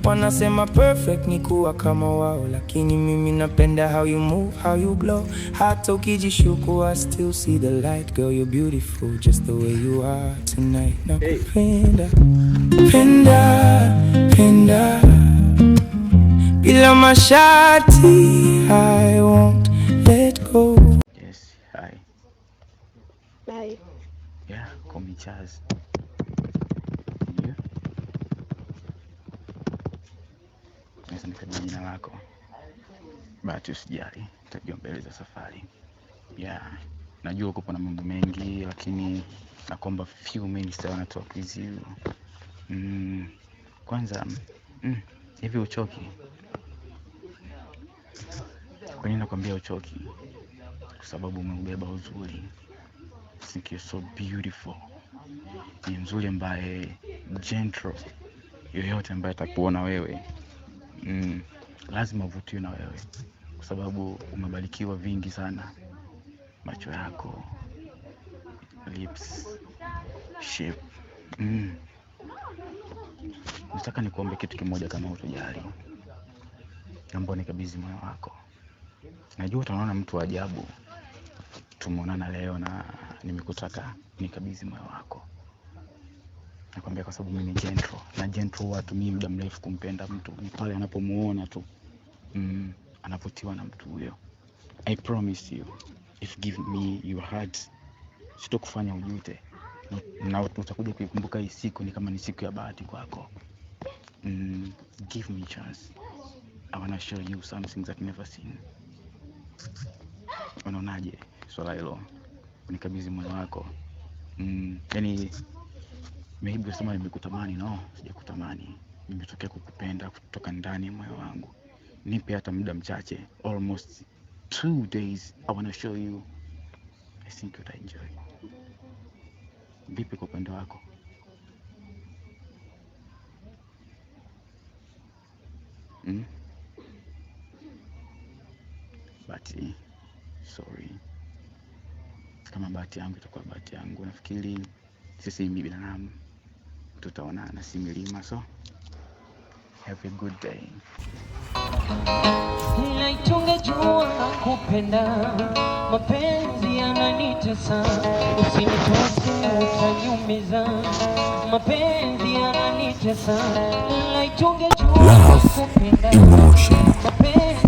Wanasema perfect ni kuwa kama wao, lakini mimi napenda how you move, how you glow. Hata ukijishuku, I still see the light. Girl, you're beautiful just the way you are tonight. Nakupenda, penda, penda bila masharti, I won't let go. Yes, hi. Bye. Yeah, call me Chaz. You? Naweza nikajua jina lako. But usijali, tutajua mbele za safari. Yeah, najua uko na mambo mengi lakini nakuomba few minutes I wanna talk with you. Kwanza hivi uchoki? Kwa nini nakwambia uchoki? Kwa sababu umeubeba uzuri. I think you're so beautiful. Ni mzuri ambaye gentle yoyote ambaye atakuona wewe lazima uvutiwe na wewe kwa sababu umebarikiwa vingi sana, macho yako, lips, shape. Nataka nikuombe kitu kimoja kama hutojali, naomba unikabidhi moyo wako. Najua utaona mtu wa ajabu, tumeonana leo na nimekutaka nikabidhi moyo wako. Nakwambia kwa sababu mimi ni gentle, na gentle huwa hatumii muda mrefu kumpenda mtu, ni pale anapomuona tu anavutiwa na mtu huyo. I promise you, if give me your heart, sitokufanya ujute na utakuja kuikumbuka hii siku ni kama ni siku ya bahati kwako. Give me chance. I wanna show you something that never seen. Unaonaje swala hilo? Unikabidhi moyo wako. Yani maybe usema nimekutamani. No, sijakutamani. Nimetokea kukupenda kutoka ndani ya moyo wangu. Nipe hata muda mchache, almost 2 days. I wanna show you. I think you'll enjoy. Vipi kwa upande wako? Mm? But sorry, kama bahati yangu itakuwa bahati yangu. Nafikiri sisi ni binadamu, tutaonana, si milima. So have a good day. Laiti ungejua nakupenda, mapenzi yananitesa, usinitose utaniumiza, mapenzi yananitesa, laiti ungejua Love, nakupenda, emotion. Mapenzi